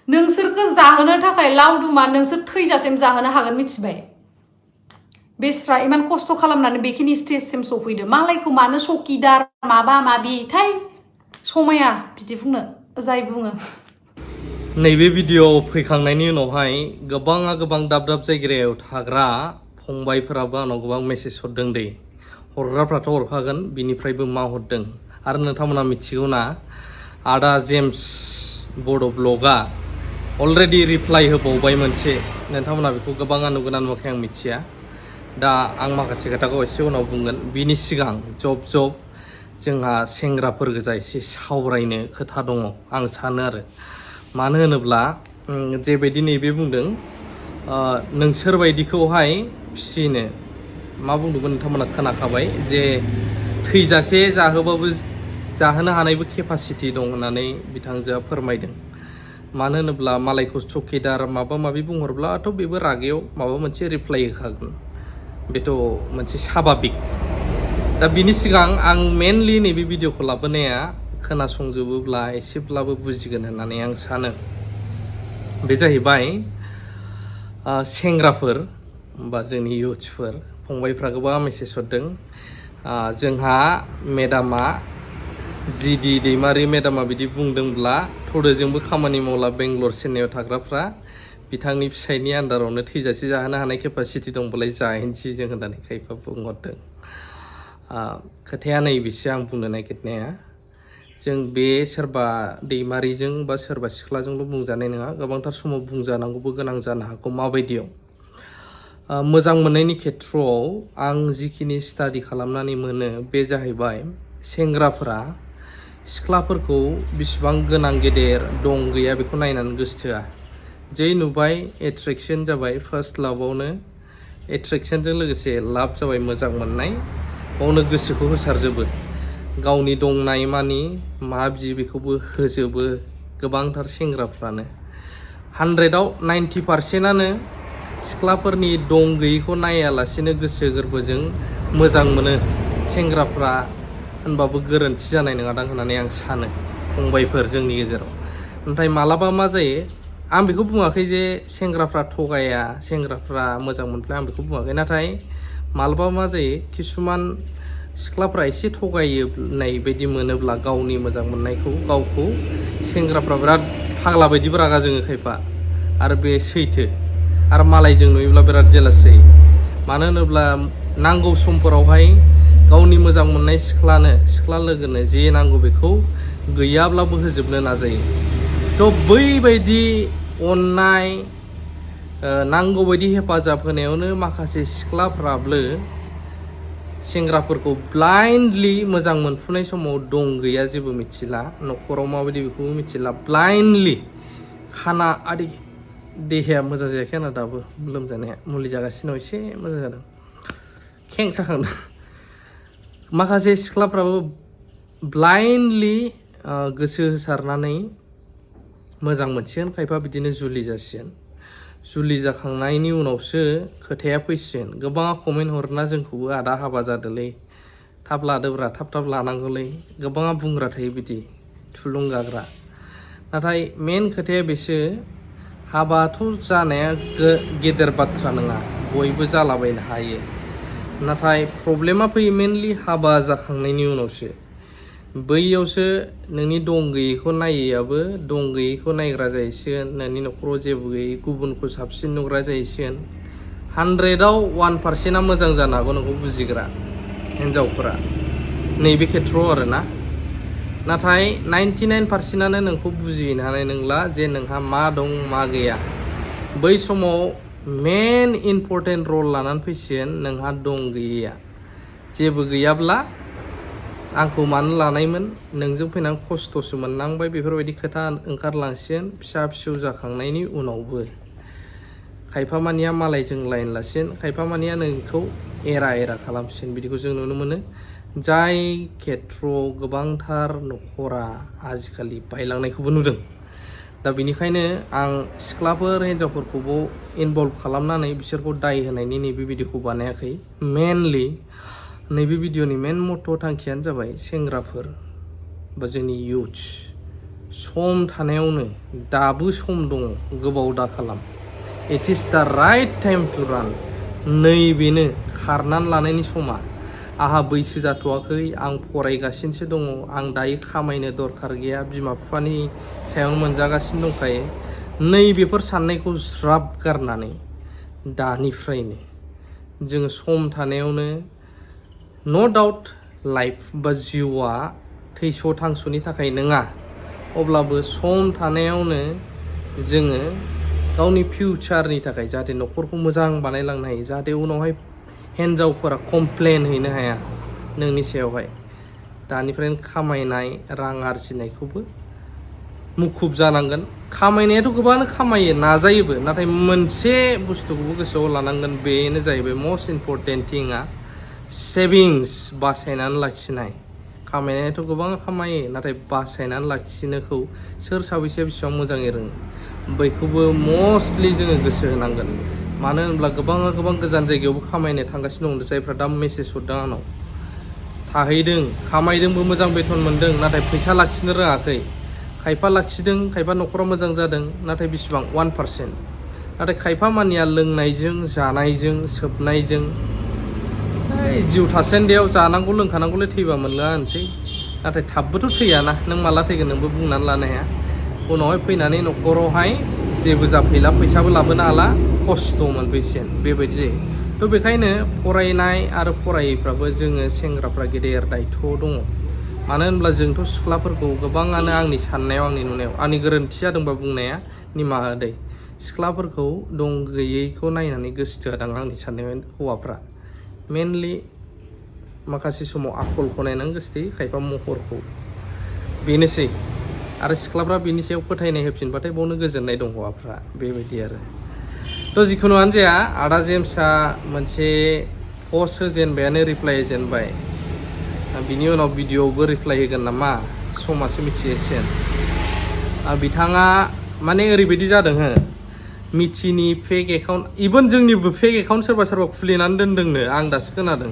नोंसोरखौ जाहोनो थाखाय लावदुमा नोंसोर थैजासिम जाहोनो हागोन मिथिबाय बेस्रा इमान खस्थ' खालामनानै बेखिनि स्टेजसिम सफैदो मालायखौ मानो सकिदार माबा माबि थाय समाया बिदि बुंनो जाय बुङो नैबे भिडिअ फैखांनायनि उनावहाय गोबां दाब दाब जायगायाव थाग्रा फंबायफोराबो आंनाव गोबां मेसेज हरदों दै हरग्राफ्राथ' हरखागोन बिनिफ्रायबो मा हरदों आरो नोंथांमोना मिथिगौना आदा जेम्स बड' ब्लगा अलरेडि रिप्लाइ होबावबाय मोनसे नोंथांमोना बेखौ गोबाङा नुगोना नुवाखै आं मिथिया दा आं माखासे खोथाखौ एसे उनाव बुंगोन बिनि सिगां जब जोंहा सेंग्राफोर गोजा एसे सावरायनो खोथा दङ आं सानो आरो मानो होनोब्ला जेबायदि नैबे बुंदों नोंसोरबायदिखौहाय फिसिनो मा बुंदोंमोन नोंथांमोना खोनाखाबाय जे थैजासे जाहोबाबो जाहोनो हानायबो केपासिटि दं होननानै बिथांजोआ फोरमायदों मानो होनोब्ला मालायखौ चकिदार माबा माबि बुंहरब्लाथ' बेबो रागायाव माबा मोनसे रिप्लाइ होखागोन बेथ' मोनसे साभाबिक दा बिनि सिगां आं मेनलि नैबे भिडिअखौ लाबोनाया खोनासंजोबोब्ला एसेब्लाबो बुजिगोन होननानै आं सानो बे जाहैबाय सेंग्राफोर बा जोंनि इयुथ्सफोर फंबायफ्रा गोबां मेसेज हरदों जोंहा मेडामा जिदि दैमारि मेडामा बिदि बुंदोंब्ला थ'दोजोंबो खामानि मावला बेंगलर चेन्नाइआव थाग्राफ्रा बिथांनि फिसायनि आन्दारावनो थैजासे जाहोनो हानाय केपासिटि दंबालाय जाहैनोसै जों होननानै खायफा बुंहरदों खोथाया नैबेसो आं बुंनो नागिरनाया जों बे सोरबा दैमारिजों बा सोरबा सिख्लाजोंल' बुंजानाय नङा गोबांथार समाव बुंजानांगौबो गोनां जानो हागौ माबायदियाव मोजां मोननायनि खेथ्रआव आं जिखिनि स्टाडि खालामनानै मोनो बे जाहैबाय सेंग्राफोरा सिख्लाफोरखौ बिसिबां गोनां गेदेर दं गैया बेखौ नायनानै गोसोथोआ जै नुबाय एट्रेक्सन जाबाय फार्स्ट लाभआवनो एट्रेक्सनजों लोगोसे लाभ जाबाय मोजां मोननाय बावनो गोसोखौ होसारजोबो गावनि दंनाय मानि मा बियो बेखौबो होजोबो गोबांथार सेंग्राफ्रानो 100आव 90%आनो सिख्लाफोरनि दं गैयैखौ नायालासेनो गोसो गोरबोजों मोजां मोनो सेंग्राफ्रा होनबाबो गोरोन्थि जानाय नङादां होननानै आं सानो फंबायफोर जोंनि गेजेराव नाथाय मालाबा मा जायो आं बेखौ बुङाखै जे सेंग्राफ्रा थगाया सेंग्राफ्रा मोजां मोनफ्लाय आं बेखौ बुङाखै नाथाय मालाबा मा जायो किसुमान सिख्लाफ्रा एसे थगायनाय बायदि मोनोब्ला गावनि मोजां मोननायखौ गावखौ सेंग्राफ्रा बिराद फाग्ला बायदिबो रागा जोङो खायफा आरो बे सैथो आरो मालायजों नुयोब्ला बिराद जेलास जायो मानो होनोब्ला नांगौ समफोरावहाय गावनि मोजां मोननाय सिख्ला लोगोनो जे नांगौ बेखौ गैयाब्लाबो होजोबनो नाजायो थ' बैबायदि अननाय नांगौ बायदि हेफाजाब होनायावनो माखासे सिख्लाफ्राबो सेंग्राफोरखौ ब्लाइन्डलि मोजां मोनफुनाय समाव दं गैया जेबो मिथिला न'खराव माबायदि बेखौबो मिथिला ब्लाइन्डलि खाना आदि देहाया मोजां जायाखै आंना दाबो लोमजानाया मुलि जागासिनो एसे मोजां जादों खें साखांदों माखासे सिख्लाफ्राबो ब्लाइन्डलि गोसो होसारनानै मोजां मोनसिगोन खायफा बिदिनो जुलि जासिगोन जुलि जाखांनायनि उनावसो खोथाया फैसिगोन गोबाङा कमेन्ट हरना जोंखौबो आदा हाबा जादोलै थाब लादोब्रा थाब लानांगौलै गोबाङा बुंग्रा थायो बिदि थुलुंगाग्रा नाथाय मेन खोथाया बेसो हाबाथ' जानाया गेदेर बाथ्रा नङा बयबो जालाबायनो हायो नाथाय प्रब्लेमा फैयो मेनलि हाबा जाखांनायनि उनावसो बैयावसो नोंनि दं गैयैखौ नायैयाबो दं गैयैखौ नायग्रा जाहैसिगोन नोंनि न'खराव जेबो गैयै गुबुनखौ साबसिन नुग्रा जाहैसिगोन 100आव 1%आ मोजां जानो हागौ नोंखौ बुजिग्रा हिन्जावफोरा नैबे खेथ्रआव आरोना नाथाय 99%आनो नोंखौ बुजिनो हानाय नंला जे नोंहा मा दं मा गैया बै समाव मेन इम्परटेन्ट रल लानानै फैसिगोन नोंहा दं गैयैया जेबो गैयाब्ला आंखौ मानो लानायमोन नोंजों फैनानै खस्थ'सो मोननांबाय बेफोरबायदि खोथा ओंखारलांसिगोन फिसा फिसौ जाखांनायनि उनावबो खायफा मानिया मालायजों लाइन लासिगोन खायफा मानिया नोंखौ एरा खालामसिगोन बिदिखौ जों नुनो मोनो जाय खेथ्रआव गोबांथार न'खरा आजिखालि बायलांनायखौबो नुदों दा बेनिखायनो आं सिख्लाफोर हिन्जावफोरखौबो इनभल्भ खालामनानै बिसोरखौ दाय होनायनि नैबे भिडिअखौ बानायाखै मेनलि नैबे भिडिअनि मेन मट' थांखियानो जाबाय सेंग्राफोर बा जोंनि इयुथ्स सम थानायावनो दाबो सम दङ गोबाव दा खालाम it is the right time two रान नैबेनो खारनानै लानायनि समा आहा बैसो जाथ'वाखै आं फरायगासिनोसो दङ आं दायो खामायनो दरखार गैया बिमा बिफानि सायावनो मोनजागासिनो दंखायो नैबेफोर साननायखौ ज्राब गारनानै दानिफ्रायनो जोङो सम थानायावनो नो डाउट लाइफ बा जिउआ थैस' थांस'नि थाखाय नङा अब्लाबो सम थानायावनो जोङो गावनि फिउचारनि थाखाय जाहाथे न'खरखौ मोजां बानायलांनो हायो जाहाथे उनावहाय हिन्जावफोरा कमप्लेन हैनो हाया नोंनि सायावहाय दानिफ्रायनो खामायनाय रां आरजिनायखौबो मुखुब जानांगोन खामायनायाथ' गोबां खामायो नाजायोबो नाथाय मोनसे बुस्थुखौबो गोसोआव लानांगोन बेनो जाहैबाय मस्ट इम्परटेन्ट थिंआ सेभिंस बासायनानै लाखिनाय खामायनायाथ' गोबां खामायो नाथाय बासायनानै लाखिनोखौ सोर साबैसे बेसेबां मोजाङै रोङो बैखौबो मस्टलि जोङो गोसो होनांगोन मानो होनब्ला गोबां गोजान जायगायावबो खामायनो थांगासिनो दं जायफ्रा दा मेसेज हरदों आंनाव थाहैदों खामायदोंबो मोजां बेथन मोनदों नाथाय फैसा लाखिनो रोङाखै खायफा लाखिदों खायफा न'खराव मोजां जादों नाथाय बेसेबां 1% नाथाय खायफा मानिया लोंनायजों जानायजों सोबनायजों जिउ थासान्दियाव जानांगौ लोंखानांगौलै थैबा मोनला होनसै नाथाय थाबबोथ' थैयाना नों माला थैगोन नोंबो बुंनानै लानो हाया उनावहाय फैनानै न'खरावहाय जेबो जाफैला फैसाबो लाबोनो हाला खस्थ' मोनफैसिगोन बेबायदि जायो थ' बेखायनो फरायनाय आरो फरायैफ्राबो जोङो सेंग्राफ्रा गेदेर दायथ' दङ मानो होनब्ला जोंथ' सिख्लाफोरखौ गोबाङानो आंनि साननायाव आंनि नुनायाव आंनि गोरोन्थि जादोंबा बुंनाया निमाहा होदै सिख्लाफोरखौ दं गैयैखौ नायनानै गोसो होदों आंनि साननायाव हौवाफ्रा मेनलि माखासे समाव आखलखौ नायनानै गोसोथोयो खायफा महरखौ बेनोसै आरो सिख्लाफ्रा बिनि सायाव फोथायनाय होफिनबाथाय बावनो गोजोननाय दं हौवाफ्रा बेबायदि आरो थ' जिखुनुआनो जाया आदा जेम्सआ मोनसे पस्ट होजेनबायानो रिप्लाइ होजेनबाय बिनि उनाव भिडिअ'आवबो रिप्लाइ होगोन नामा समासो मिथिसिगोन बिथाङा माने ओरैबायदि जादों हो मिथिनि फेक एकाउन्ट इभेन जोंनिबो फेक एकाउन्ट सोरबा खुलिनानै दोनदोंनो आं दासो खोनादों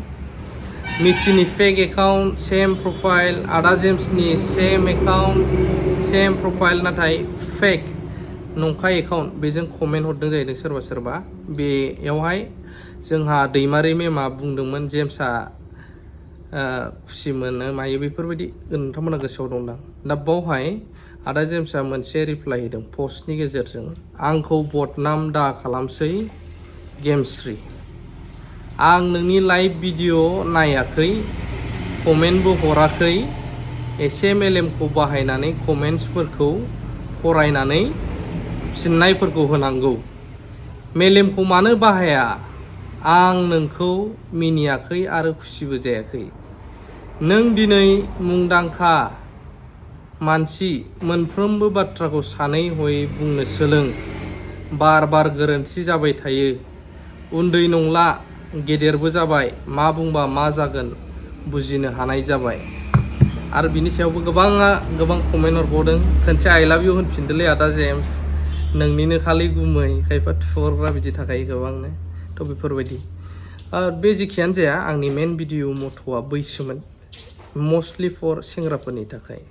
मिथिनि फेक एकाउन्ट सेम प्रफाइल आदा जेम्सनि सेम एकाउन्ट सेम प्रफाइल नाथाय फेक नंखाय एकाउन्ट बेजों कमेन्ट हरदों जाहैदों सोरबा बेयावहाय जोंहा दैमारि मेमा बुंदोंमोन जेम्सआ खुसि मोनो मायो बेफोरबायदि नोंथांमोना गोसोआव दंदां दा बावहाय आदा जेम्सआ मोनसे रिप्लाइ होदों पस्टनि गेजेरजों आंखौ बदनाम दा खालामसै गेमस्रि आं नोंनि लाइभ भिडिअ नायाखै कमेन्टबो हराखै एसे मेलेमखौ बाहायनानै कमेन्ट्सफोरखौ फरायनानै फिननायफोरखौ होनांगौ मेलेमखौ मानो बाहाया आं नोंखौ मिनियाखै आरो खुसिबो जायाखै नों दिनै मुंदांखा मानसि मोनफ्रोमबो बाथ्राखौ सानै हयै बुंनो सोलों बार गोरोन्थि जाबाय थायो उन्दै नंला गेदेरबो जाबाय मा बुंबा मा जागोन बुजिनो हानाय जाबाय आरो बिनि सायावबो गोबां कमेन्ट हरबावदों खनसे आइ लाभ इउ होनफिनदोलै आदा जेम्स नोंनिनो खालि गुमै खायफा थुहरग्रा बिदि थाखायो गोबांनो थ' बेफोरबायदि बे जेखियानो जाया आंनि मेन भिडिअ मथ'आ बैसोमोन मस्टलि फर सेंग्राफोरनि थाखाय